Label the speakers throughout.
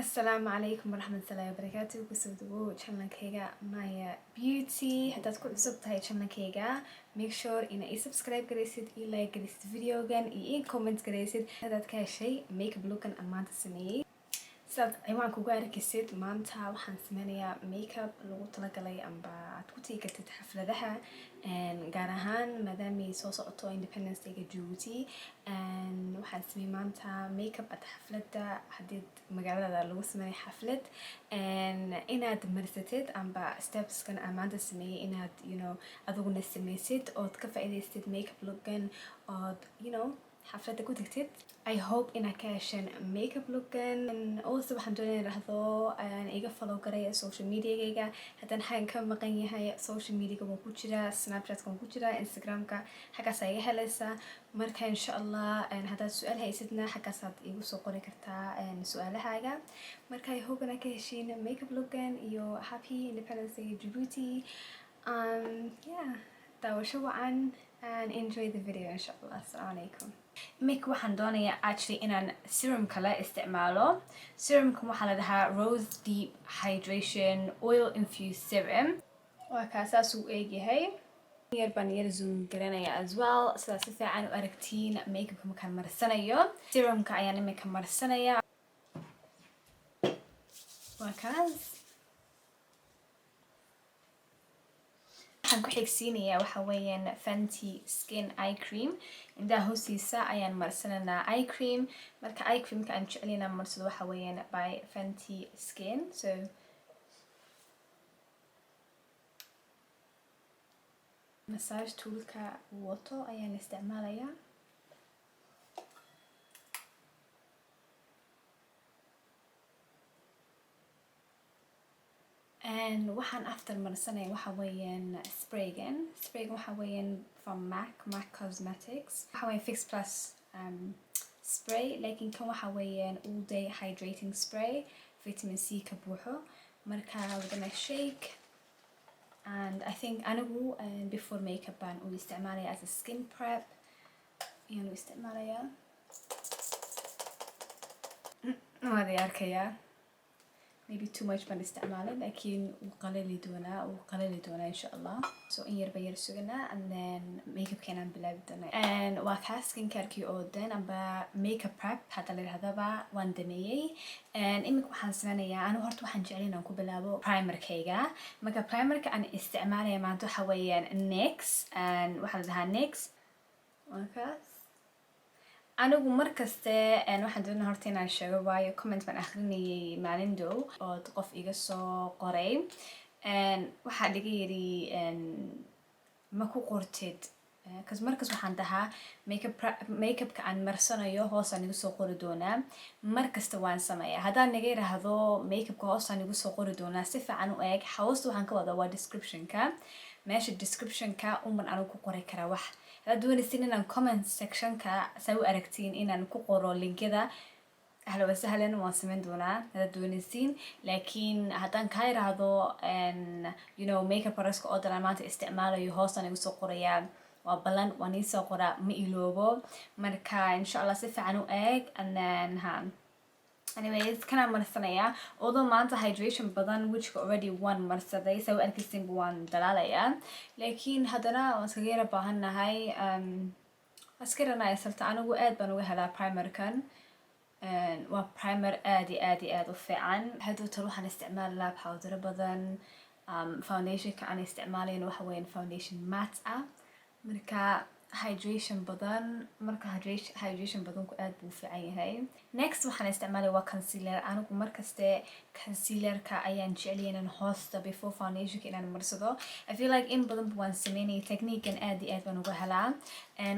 Speaker 1: Asalaamu calaykum waraxmatullaahi wabarakaatu. Kusoo dhawow channelkayga Maya Beauty. Haddaad ku cusub tahay channelkayga, make sure ina ii subscribe garaysid, ii like garaysid videogan iyo ii comment garaysid haddaad ka heshay makeup lookan aan maanta sameeyey. Sidaad ciwaanka uga arkaysid, maanta waxaan sameynayaa makeup lagu talagalay amba aad ku tegi kartid xafladaha, gaar ahaan maadaamay soo socoto Independence Dayga Djibouti. Waxaan sameeyey maanta makeup aad xafladda, haddii magaalada lagu sameynay xaflad, inaad marsatid amba stepskan aan maanta sameeyey inaad adiguna sameysid ood ka faa'iidaystid makeup lookan ood xafladda ku tagtid. I hope inaad ka hesheen makeup lookan. Also, waxaan doonaya idhaahdo iga follow garaya social mediagayga. Haddaan xagan ka maqan yahay, social mediaga waan ku jiraa, Snapchatka waan ku jiraa, Instagramka xaggaasaa iga helaysaa. Marka insha Allah haddaad su-aal haysidna, xaggaasaad igu soo qori kartaa su-aalahaaga. Marka I hope inaad ka heshiin makeup lookan iyo happy Independence Day Djibouti. Yeah, daawasho wacan and enjoy the video insha Allah. Assalamu alaikum. Imika waxaan doonayaa actually inaan serum kale isticmaalo. Serumkan waxaa la dhahaa Rose Deep Hydration Oil Infused Serum. Waa kaa, saas uu eegyahay. Yar baan yar zoom garanaya as well, sidaa si fiican u aragtiin makeupka markaan marsanayo. Serumka ayaan imika marsanaya, waa kaas. Waxaan ku xigsiinayaa waxa weeyaan Fenty Skin eye cream. Indhaha hoostiisa ayaan marsanaynaa eye cream. Marka eye creamka aan jeclay inaan marsado waxa weeyaan by Fenty Skin. So massage toolka wato ayaan isticmaalayaa. Waxaan after marsanaya waxa weeyaan spraygan. Spraygan waxa weeyaan from MAC, MAC Cosmetics. Waxa weeyaan Fix Plus spray, laakiin kan waxa weeyaan all day hydrating spray, vitamin C ka buuxo. Marka we're gonna shake and I think anigu before makeup baan u isticmaalaya, as a skin prep ayaan u isticmaalayaa. Waad i arkayaa, maybe too much baan isticmaalay, laakiin wuu qalali doonaa, wuu qalali doonaa insha Allah. So in yar baan yar suganaa and then makeupkeenaan bilaabi doonaa. Waa kaa skincarekii oo dhan amba makeup prep hadda la yidhahdaba waan dameeyey. Iminka waxaan sameynayaa, anigu horta waxaan jeclay inaan ku bilaabo primerkayga. Marka primerka aan isticmaalaya maanta waxa weeyaan NYX, waxaa la dhahaa NYX. Waa kaas. Anigu markaste waxaan doonaa horta inaan sheego, waayo comment baan akhrinayay maalin dow ood qof iga soo qoray. Waxaa laga yidhi, "Ma ku qortid?" Kas markas waxaan dhahaa makeupka aan marsanayo hoosaan igu soo qori doonaa. Markasta waan sameeyaa. Haddaan naga yidhaahdo makeupka hoosaan igu soo qori doonaa, si fiican u eeg. Hoosta waxaan ka wadaa waa descriptionka. Meesha descriptionka unban anigu ku qori karaa wax. Haddaad doonaysin inaan comment sectionka saa u aragtiin inaan ku qoro linkyada, ahla wasahlan, waan sameyn doonaa haddaad doonaysiin. Laakiin haddaan kaa yiraahdo makeup productska oo dhan aan maanta isticmaalayo hoostaan igu soo qorayaa, waa ballan, waan iisoo qoraa, ma iloobo. Marka insha Allah si fiican u eeg. And then ha, anyways, kanaan marsanayaa. Although maanta hydration badan wejiga already waan marsaday, saa u arkaysinba waan dalaalayaa, laakiin haddana waan iskaga yara baahannahay. Waan iska yaranaya sabta anigu aad baan uga helaa primerkan. Waa primer aad iyo aad iyo aad u fiican. Haduu tal waxaan isticmaali lahaa powdero badan. Foundationka aan isticmaalayna waxa weeyaan foundation matte ah. Marka hydration badan, marka hydration badanku aad buu u fiican yahay. Next waxaan isticmaalaya waa concealer. Anigu markaste concealerka ayaan jeceliya inaan hoosta before foundationka inaan marsado. I feel like in badanba waan sameynaya techniquean, aad iyo aad baan uga helaa.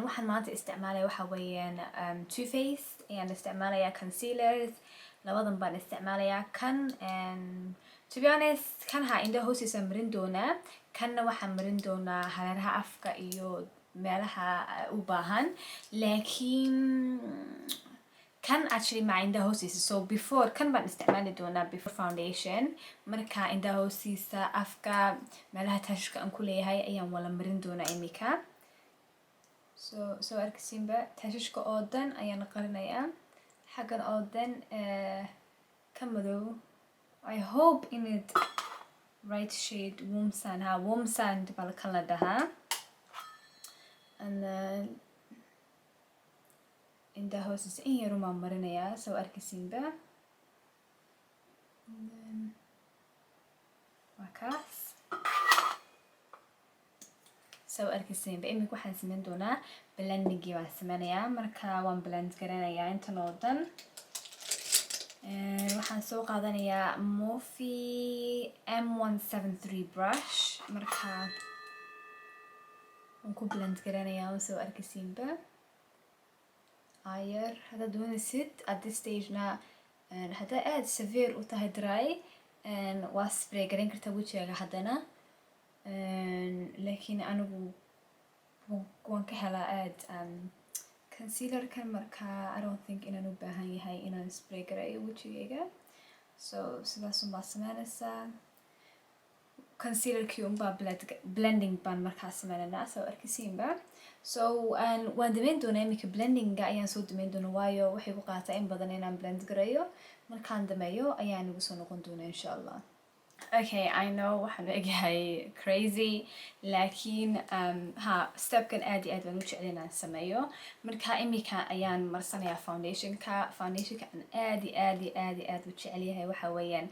Speaker 1: Waxaan maanta isticmaalaya waxa weeyaan Too Faced ayaan isticmaalaya concealers. Labadan baan isticmaalayaa. Kan, to be honest, kan ha indhaha hoostiisa marin doonaa, kanna waxaan marin doonaa hareeraha afka iyo meelaha u baahan, laakiin kan actually maca indhaha hoostiisa. So before kan baan isticmaali doonaa before foundation. Marka indhaha hoostiisa, afka, meelaha tashka aan ku leeyahay ayaan wala marin doonaa imika. So soo arkisiinba, tashashka oo dhan ayaan qarinayaa, xaggan oo dhan. Kan Ka madow. I hope inad right shade. Warm Sand, ha, Warm Sand baa kan la dhahaa. And then intaa hoostiisa in yarumaan marinayaa, soo arkisiinba. And then waa kaas, soo arkisiinba. Iminka waxaan sameyn doonaa blendingii baan sameynayaa. Marka waan blend garanayaa intan oo dhan. Waxaan soo qaadanayaa Morphe M173 brush. Marka waan ku blend garanayaa oo soo arkisiinba ayar. Haddaad doonaysid at this stage-na, haddaa aada severe u tahay dry, waa spray garan kartaa wejigaaga haddana, laakiin anigu waan ka helaa aad concealerkan. Marka I don't think inaan u baahan yahay inaan spray gareeyo wejigayga. So sidaas unbaa sameynaysaa, concealerkii unbaa blending baan markaa sameynaynaa, soo arkisiinba. So waan dameyn doonaa iminka, blendinga ayaan soo dameyn doonaa, waayo waxay ku qaataa in badan inaan blend gareeyo. Markaan dameeyo ayaan igu soo noqon doonaa, insha Allah. Okay, I know waxaan u egyahay crazy, laakiin ha, stepkan aad iyo aad baan u jeclay inaan sameeyo. Marka imika ayaan marsanayaa foundationka. Foundationka aan aad iyo aad iyo aad iyo aad u jecelyahay waxa weeyaan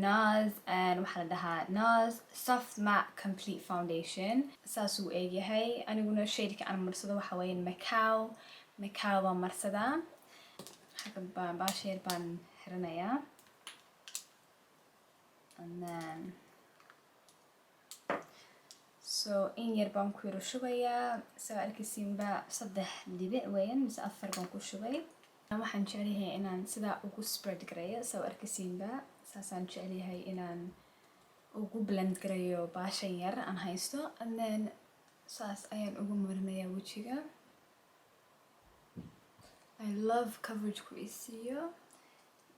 Speaker 1: NARS, and waxaa la dhahaa NARS Soft Matte Complete Foundation. Saasuu eegyahay. Aniguna shadeka aan marsado waxa weeyaan Macao. Macao baan marsadaa. Xagga baan baasheer baan xiranayaa. And then so in yar baan ku yaro shubayaa, soo arkaysiinba. Saddex dhibic weeyaan mise afar baan ku shubay. Waxaan jecelyahay inaan sidaa ugu spread gareeyo, soo arkaysiinba. Saasaan jecelyahay inaan ugu blend gareeyo baashan yar aan haysto. And then saas ayaan ugu marinayaa wejiga. I love coverage ku isiiyo.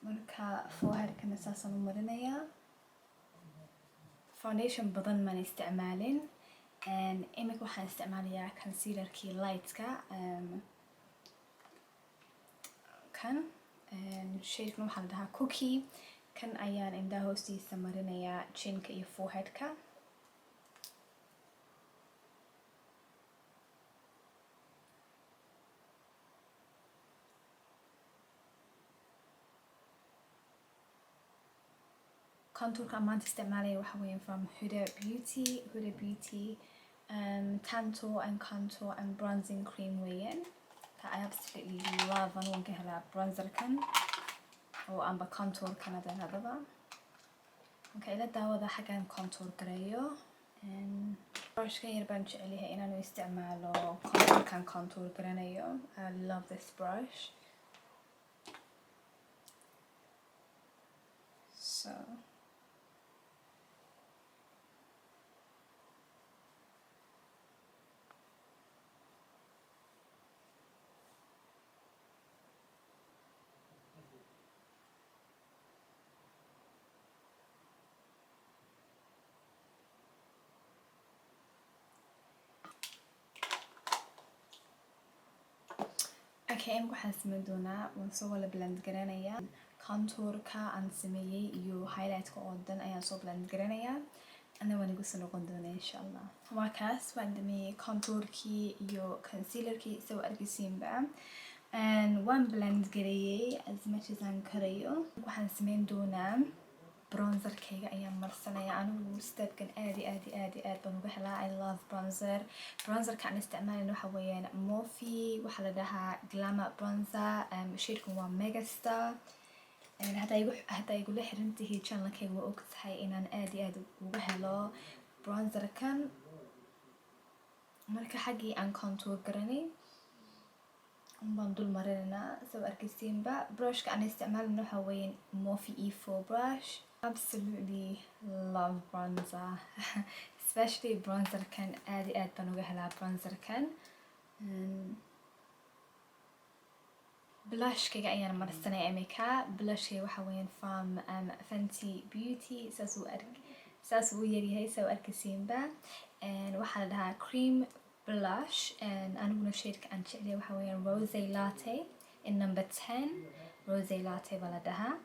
Speaker 1: Marka foreheadkana saasaan u marinayaa. Foundation badan maan isticmaalin. Imika waxaan isticmaalayaa concealerkii lightka kan. Shadekan waxaa la dhahaa Cookie. Kan ayaan indhaha hoostiisa marinayaa, chinka iyo foreheadka. Contourka aan maanta isticmaalaya waxa weeyaan from Huda Beauty. Huda Beauty Tantour and Contour and Bronzing Cream weeyaan. Ka I absolutely love. Anu waan ka helaa bronzerkan oo amba contourkan hadan hadaba. Marka ila daawada xaggan contour gareeyo. Brushkan yar baan jecelyahay inaanu isticmaalo contourkan contour garanayo. I love this brush. So okay, imika waxaan sameyn doonaa, waan soo wala blend garanayaa. Contourka aan sameeyey iyo highlightka oo dhan ayaan soo blend garanayaa, ana waan igu soo noqon doonaa, insha Allah. Waa kaas, waan dhameeyey contourkii iyo concealerkii, isagoo arkaysiinba. Waan blend gareeyey as much as aan karayo. Waxaan sameyn doonaa bronzerkayga ayaan marsanaya. Anigu stepkan aad iyo aad iyo aad iyo aad baan uga helaa. I love bronzer. Bronzerka aan isticmaalin waxa weeyaan Morphe, waxaa la dhahaa Glamour Bronzer. Shadekan waa Megastar. Haddaa igula xiran tihiid channelkayga, waa og tahay inaan aad iyo aad uga helo bronzerkan. Marka xaggii aan contour garanay baan dul marinaynaa, soo arkaysiinba. Brushka aan isticmaalin waxa weeyaan Morphe E4 brush. Absolutely love bronzer, especially bronzerkan. Aad iyo aad baan uga helaa bronzerkan. Blushkayga ayaan marsanaya imika. Blushkayga waxa weeyaan from Fenty Beauty. Saas uu yaryahay, saa u arkaysiinba. Waxaa la dhahaa Cream Blush. Aniguna shadeka aan jeclay waxa weeyaan Rose Latte in number 10. Rose Latte baa la dhahaa.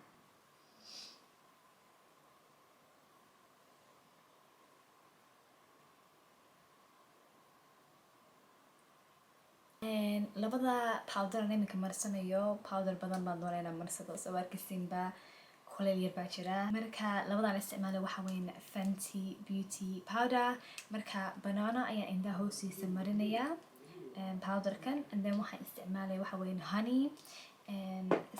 Speaker 1: Labada powder aan iminka marsanayo, powder badan baan doonaa inaan marsado, soo arkaysiinba kuleyl yar baa jira. Marka labadaan isticmaalay waxa weyn Fenty Beauty powder. Marka banana ayaan indhaha hoostiisa marinayaa powderkan, and then waxaan isticmaalay waxa weyn honey.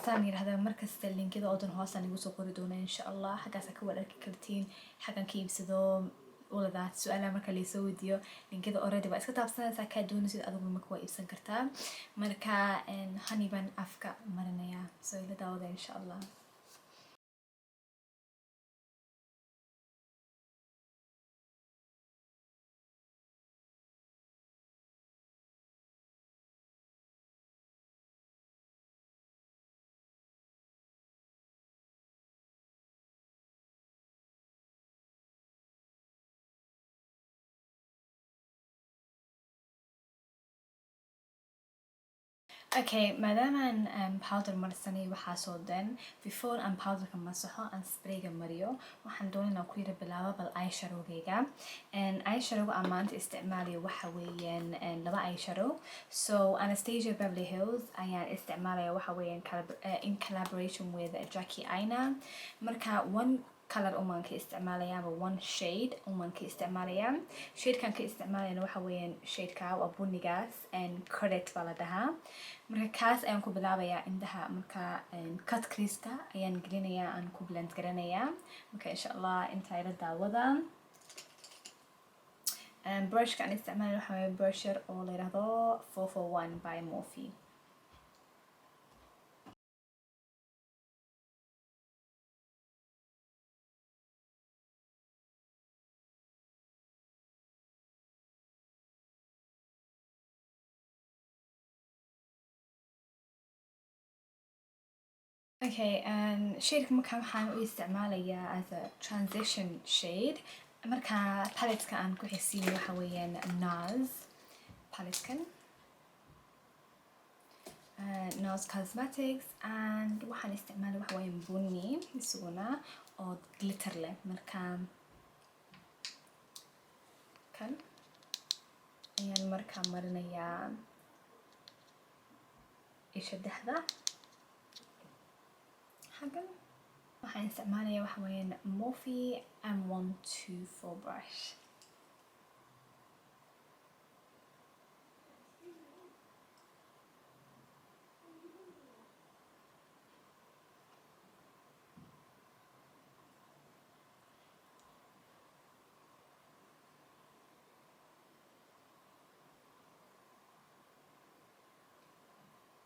Speaker 1: Saan yirahdaa, markasta linkada oo dhan hoosaan igu soo qori doona insha Allah, xaggaasa ka wada arki kartiin xaggan ka iibsado all of that. Su-aalaha marka laysoo weydiiyo, linkada already waa iska taabsanaysaa, kaa doonaysid adigu marka waa iibsan kartaa. Marka honey baan afka marinayaa, so ila daawada insha Allah. Okay, maadaamaan powder marsanay waxaasoo dhan, before aan powderka masaxo, aan sprayga mariyo, waxaan doonay inaan ku yara bilaabo bal eyeshadowgayga. Eyeshadowga aan maanta isticmaalayo waxa weeyaan laba eyeshadow. So Anastasia Beverly Hills ayaan isticmaalaya, waxa weeyaan in collaboration with Jackie Aina. Marka one color umaan ka isticmaalaya ama one shade umaan ka isticmaalaya. Shadekan ka isticmaalayana waxa weeyaan shadeka waa bunigaas and Credit baa la dhahaa. Marka kaas ayaan ku bilaabayaa indhaha. Marka cut creaseka ayaan gelinayaa, aan ku blend garanayaa. Marka insha Allah intaa ila daawada. Brushka aan isticmaalaya waxa weeye brush yar oo la yidhaahdo 441 by Morphe. Okay, shadeka marka waxaan u isticmaalayaa as a transition shade. Marka paletteka aan ku xisiinay waxa weeyaan NARS palettekan, NARS Cosmetics, and waxaan isticmaalay waxa weeyaan bunni isaguna oo glitter leh. Marka kan ayaan markaa marinayaa isha dhexda xaggan. Waxaan isticmaalayaa waxa weeyaan Morphe M124 brush.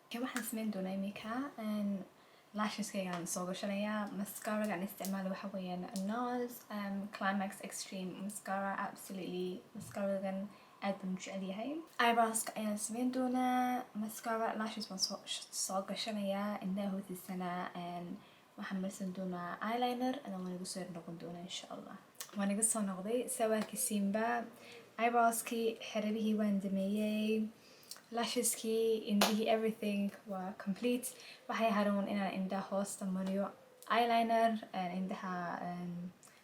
Speaker 1: Okay, waxaan sameyn doonaa imika lasheskaygaan soo gashanayaa. Mascaragaan isticmaala waxa weeyaan NARS Climax Extreme mascara. Absolutely, mascaragan aad baan u jecel yahay. Eyebrowska ayaan sameyn doonaa. Mascara, lashes baan soo gashanayaa. Indhaha hoostiisana waxaan marsan doonaa eyeliner, and waan igu soo noqon doonaa insha Allah. Waan iga soo noqday. Sawaarkisiinba eyebrowskii, xerabihii waan dameeyey, lasheskii, indhihii, everything waa complete. Waxay haroon inaan indhaha hoosta mariyo eyeliner, indhaha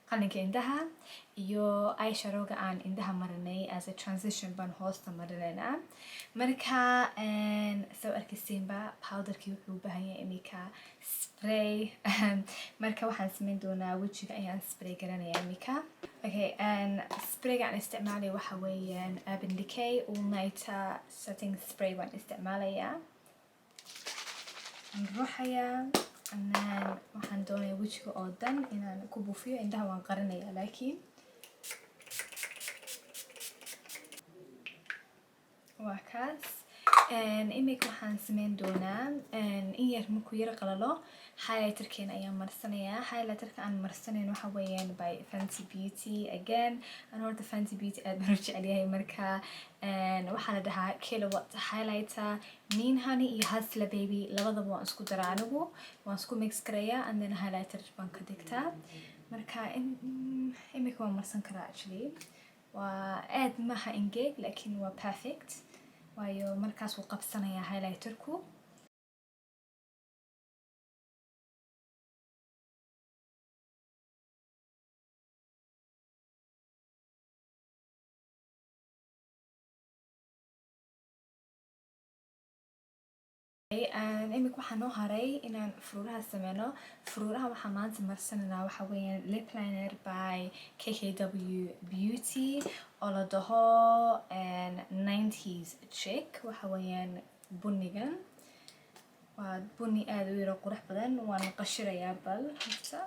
Speaker 1: qalinka indhaha iyo eyeshadowga aan indhaha marinay as a transition baan hoosta marinaynaa. Marka soo arkaysiinba powderkii wuxuu u baahan yahay imika spray. Marka waxaan sameyn doonaa wejiga ayaan spray garanayaa imika. Okay, sprayga aan isticmaalay waxa weeyaan Urban Decay All Nighter setting spray baan isticmaalayaa. Waan ruuxayaa and then waxaan doonayaa wejiga oo dhan inaan ku buufiyo. Indhaha waan qarinayaa, laakiin waa kaas. Imika waxaan sameyn doonaa in yar markuu yar qalalo, highlighterkeena ayaan marsanayaa. Highlighterka aan marsanayn waxa weeyaan by Fenty Beauty again. Aan horta Fenty Beauty aad baan u jecel yahay. Marka waxaa la dhahaa Killawatt highlighter. Mean Honey iyo Hustla Baby labadaba waan isku daraa anigu, waan isku mix garayaa and then highlighter baan ka dhigtaa. Marka imika waan marsan karaa. Actually waa aad maaha engeg, laakiin waa perfect, waayo markaas wuu qabsanayaa highlighterku. Imika waxaa noo haray inaan furuuraha sameyno. Furuuraha waxaa maanta marsananaa waxa weeyaan lip liner by KKW Beauty oo la dhaho 90s Chick. Waxa weeyaan bunigan, waa buni aada u yaro qurux badan. Waan qashirayaa bal horta.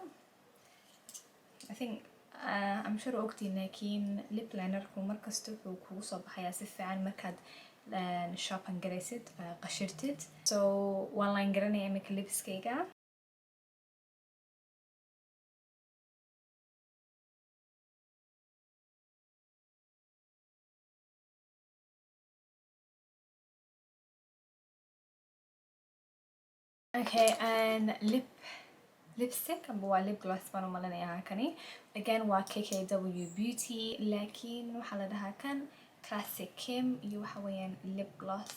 Speaker 1: I think I'm sure ogtiin, laakiin lip linerku markasta wuxuu kugu soo baxayaa si fiican markaad shopping garaysid, qashirtid. So waan line garanaya imika lipskayga. Okay, and lipstick amba waa lip gloss baan u malinayaa kani. Again waa KKW Beauty, laakiin waxaa la dhahaa kan Classic Kim iyo waxa weeyaan lip gloss.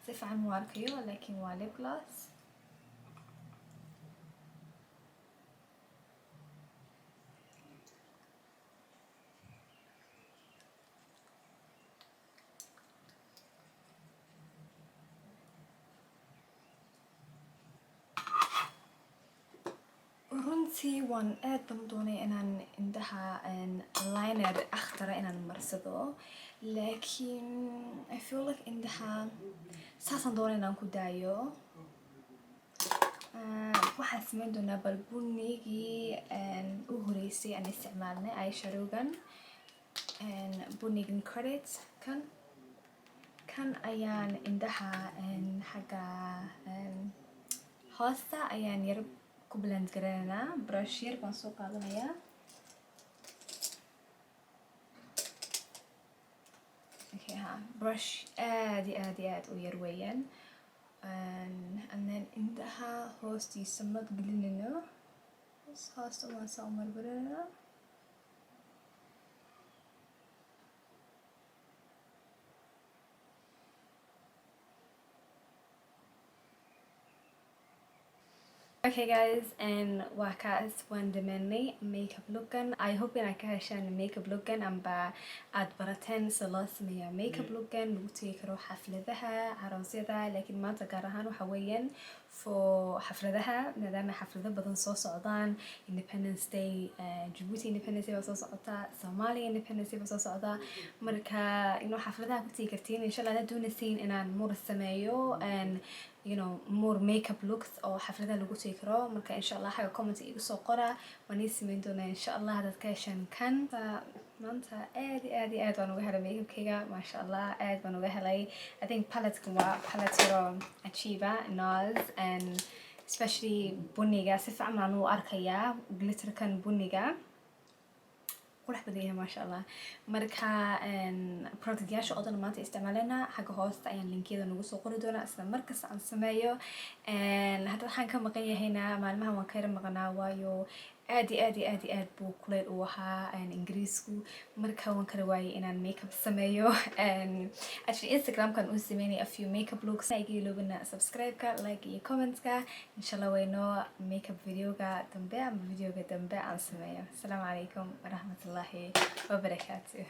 Speaker 1: Si fiican mu arkayo, laakiin waa lip gloss. Runtii waan aad baan u doonay inaan indhaha liner akhtara inaan marsado, laakiin I feel like indhaha saasaan doonay inaan ku daayo. Waxaan sameyn doonaa bal bunigii u horeysay aan isticmaalnay, eyeshadowgan, bunigan credit kan. Kan ayaan indhaha xagga hoosta ayaan yar ku blend garanaynaa. Brush yar baan soo qaadanayaa. Okay, ha, brush aad iyo aad iyo aad u yar weeyaan. And then indhaha hoostiisa mad gelinayno, hoosta waan saa u marmarinaynaa. Okay guys, and waa kaas, waan dhameynay makeup lookan. I hope inaad ka heshaan makeup lookan amba aad barateen sida loo sameeyaa makeup lookan lagu tegi karo xafladaha, aroosyada, laakiin maanta gaar ahaan waxa weeyaan for xafladaha, maadaama xaflado badan soo socdaan. Independence Day, Djibouti Independence Day baa soo socota, Somalia Independence Day baa soo socda. Marka inuu xafladaha ku tegi kartiin, insha Allah. Haddaad doonaysiin inaan more sameeyo and more makeup looks oo xafladaha lagu tegi karo, marka insha Allah xagga comment igu soo qora, waan ii sameyn doonaa insha Allah haddaad ka heshaan kan. Maanta aad iyo aad iyo aad baan uga helay makeupkayga, maasha Allah, aad baan uga helay. I think palettekan waa palette yaro cajiiba, NARS, and especially buniga si fiican baan u arkayaa. Glitterkan buniga qurux badan yahay, maasha Allah. Marka productyaasha oo dhan maanta isticmaalena, xagga hoosta ayaan linkiyada nagu soo qori doonaa isla markasta aan sameeyo. Hadda waxaan ka maqan yahayna, maalmahan waan ka yara maqanaa, waayo aad iyo aad iyo aad iyo aad buu kuleyl u ahaa Ingiriisku. Marka waan kala waayay inaan makeup sameeyo. Actually Instagramkan uu sameynay a few makeup looks. Iga iloobina subscribe-ka, like iyo comments-ka. Insha Allah waynoo makeup videoga dambe ama videoga dambe aan sameeyo. Asalaamu calaykum waraxmatullaahi wabarakaatu.